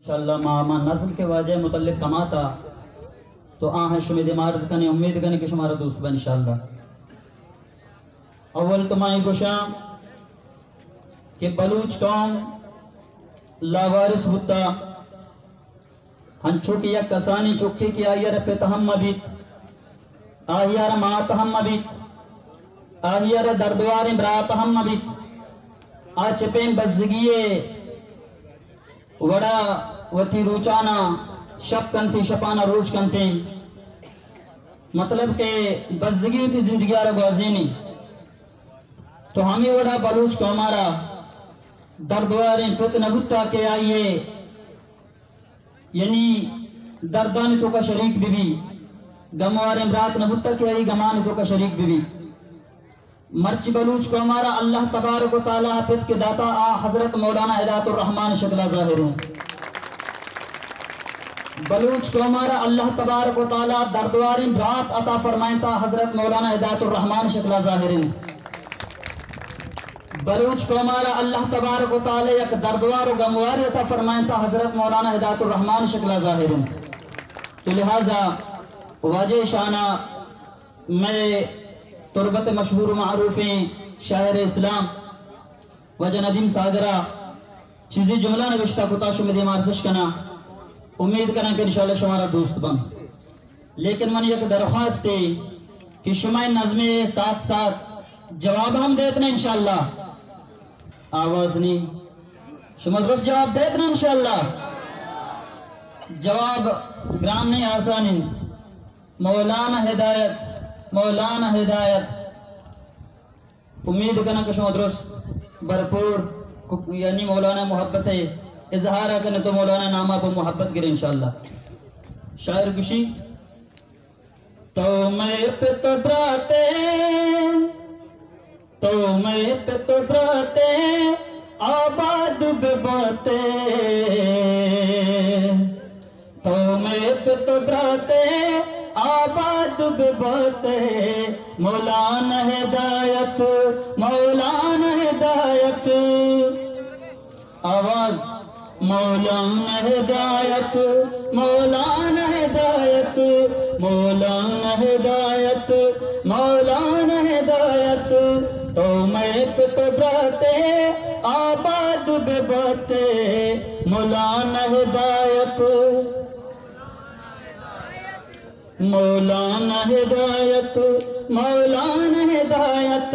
انشاءاللہ ما، ما نزل کے واجہ متعلق کماتا تو آہاں شمے دیما عرض کنے، امید کنے کہ شمارا دوست بن انشاءاللہ۔ اول تو ما یہ گوشاں کہ بلوچ قوم لاوارث بوتا، ہنچو کہ یک کسانی چکے کہ آئی ء را پت ہم مہ بیت، آئی ء را مات ہم مہ بیت، آئی ء را دردواریں برات ہم مہ بیت، آ چپیں بزگی ء وڑا وتی روچانا شپ کنتیں، شپانا روچ کنتیں، مطلب کہ بزگی وتی زندگی ء را گوازینی۔ تو ہمے وڑا بلوچ قوم ء را دردواریں پت نہ بوتا کہ آئی ء یعنی دردانی توکا شریک بہ بی، گمواریں برات نہ بوتا کہ آئی گمانی توکا شریک بہ بی۔ مرچی بلوچ قوم ء را اللہ تبارک و تعالی پت کہ داتا آ حضرت مولانا ہدایت الرحمان شکلا ظاہر انت۔ بلوچ قوم ء را اللہ تبارک و تعالی دردواریں برات عطا فرمائنتا حضرت مولانا ہدایت الرحمان شکلا ظاہر انت۔ بلوچ قوم ء را اللہ تبارک و تعالی یک دردوار و گموارے عطا فرمائنتا حضرت مولانا ہدایت الرحمان شکلا ظاہر انت۔ تو لہذا واجہ شانا مئے تربت مشہور و معروفیں شاعر اسلام واجہ ندیم ساگرا چیزی جملہ نوشتہ کتا، شمے دیما ارزش کنا، امید کنا کہ انشاءاللہ شمارا دوست بنت۔ لیکن من یک درخواستے کہ شما نظمے ساتھ ساتھ جواب ہم دیت نا انشاءاللہ۔ آواز نہیں، شما درست جواب دیت نا انشاءاللہ۔ جواب گران نہیں، آسان انت۔ مولانا ہدایت، مولانا ہدایت۔ امید کناں کہ شما درست بھرپور ک-، یعنی مولانا محبت ء اظہار ء کنے تو مولانا نام ء پہ محبت گرے انشاءاللہ۔ شاعر گوشی، تو مئے پت و براتے، تو مئے پت و براتے، آباد بباتے۔ تو مئے پت و براتے آباد بباتے، مولانا ہدایت، مولانا ہدایت۔ آواز، مولانا ہدایت، مولانا ہدایت، مولانا ہدایت، مولانا ہدایت۔ تو مئے پت و براتے آباد بباتے، مولانا ہدایت۔ مولانا ہدایت، مولانا ہدایت،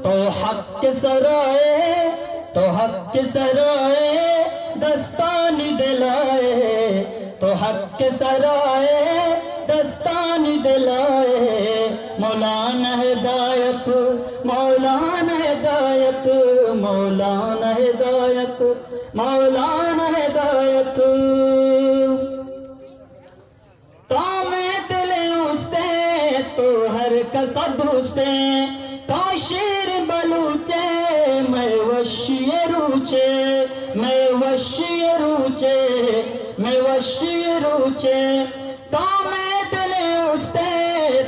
تو حق سرائے، تو حق سرائے، دستانی دلائے، تو حق سرائے، دستانی دلائے، مولانا ہدایت، مولانا ہدایت، مولانا ہدایت، مولانا ہدایت۔ تو مئے دل ء اوشتے، تو ہر کس ء دوشتے، تو شیر بلوچے، مئے وشی ء روچے، مئے وشی ء روچے، مئے وشی ء روچے۔ تو مئے دل ء اوشتے،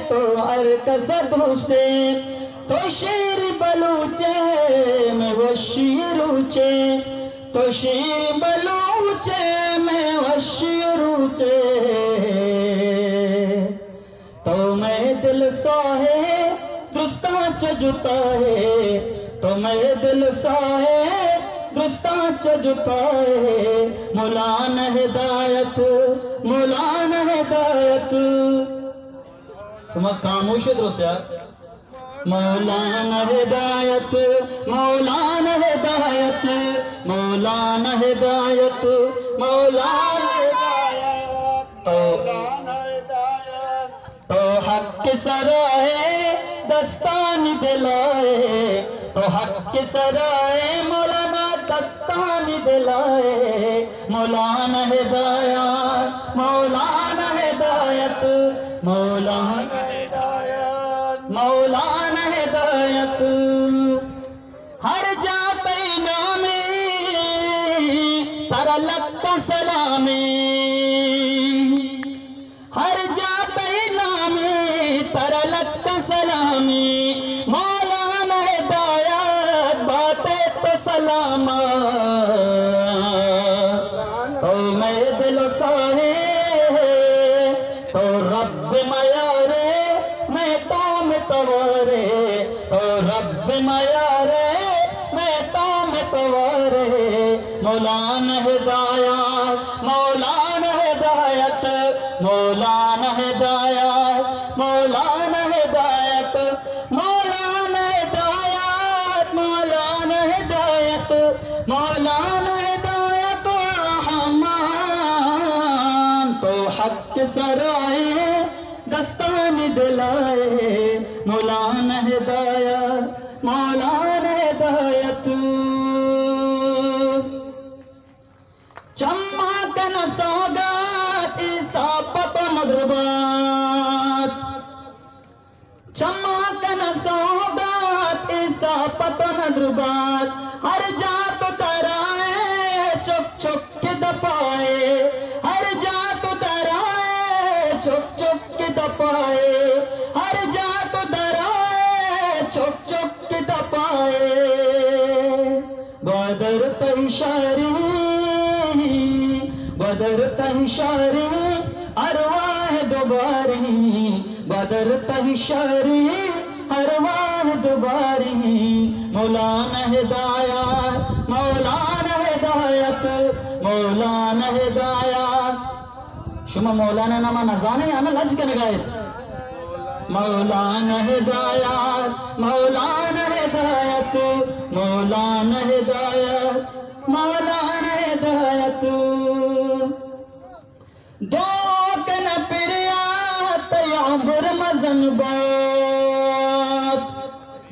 تو ہر کس ء دوشتے، تو شیر بلوچے، مئے وشی ء روچے۔ تو شی بلوچے، مئے وشی روچے، تو مئے دل ساہے درستاں چہ جتا ہے، تو مئے دل ساہے درستاں چہ جتا ہے۔ مولانا ہدایت، مولانا ہدایت۔ شما خاموش درست یار۔ مولانا ہدایت، مولانا ہدایت، مولانا ہدایت، مولانا ہدایت۔ تو، تو حق سرائے دستانی دلائے، تو حق سرائے مولانا دستانی دلائے۔ مولانا ہدایت، مولانا ہدایت، مولانا ہدایت، مولانا ہدایت۔ ہر جا تئی نامے ترا لکھ سلامے۔ ہر جا تئی نامے ترا لکھ سلامے، مولانا ہدایت باتے تو سلامت۔ او دل و ساہے، تو رب میارے، میں تام توارے، تو رب میارے، میں تام توارے۔ مولانا ہدایت، مولانا ہدایت، مولانا ہدایت، مولانا ہدایت، مولانا ہدایت، مولانا ہدایت، مولانا ہدایت الرحمن۔ تو حق سرائے، دستانی دلائے، مولانا ہدایت، مولانا ہدایت۔ چما کن سوگات عیسیٰ پہ تو مغربات۔ چما کن سوگات عیسیٰ پہ تو مغربات۔ ہر جا تو ترائے چک چک کے دپائے۔ ہر جا تو ترائے چک چک کے دپائے۔ ہر جا تو ترائے چک چک کے دپائے۔ گوادر تئی شاری، گوادر تئی شاری، ارواح دوباری۔ گوادر تئی شاری، ارواح دوباری۔ مولانا ہدایت، مولانا ہدایت، مولانا ہدایت۔ شما مولانا ناما نزانے یا نہ لج کنگا ایت؟ مولانا ہدایت، مولانا ہدایت، مولانا ہدایت، مولانا ہدایت۔ دعا کن پریات تئی عمر مزن بات۔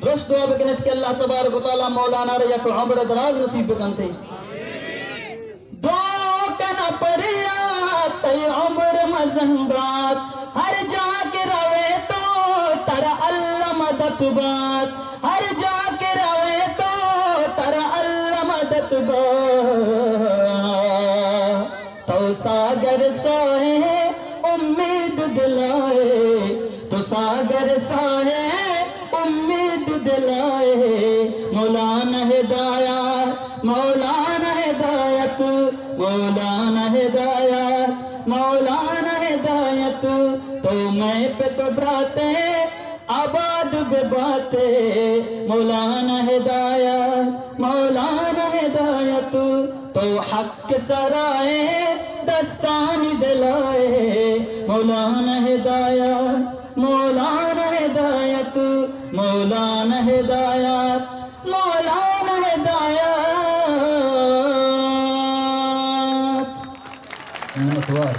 درست دعا بکنت کہ اللہ تبارک و تعالی مولانا را یک عمر دراز نصیب بکنتے۔ دعا کن پریات تئی عمر مزن بات۔ ہر جا کہ روے تو ترا اللہ مدد بات۔ ہر جا کہ روے تو ترا اللہ مدد بات۔ تو ساگر ساہے امید دلائے، تو ساگر ساہے امید دلائے۔ مولانا ہدایت، مولانا ہدایت، مولانا ہدایت، مولانا ہدایت۔ تو مئے پت و براتے آباد بباتے۔ مولانا ہدایت، مولانا ہدایت، تو حق سرائے، دستانی دلائے۔ مولانا ہدایت، مولانا ہدایت، مولانا ہدایت، مولانا ہدایت۔ منتوار۔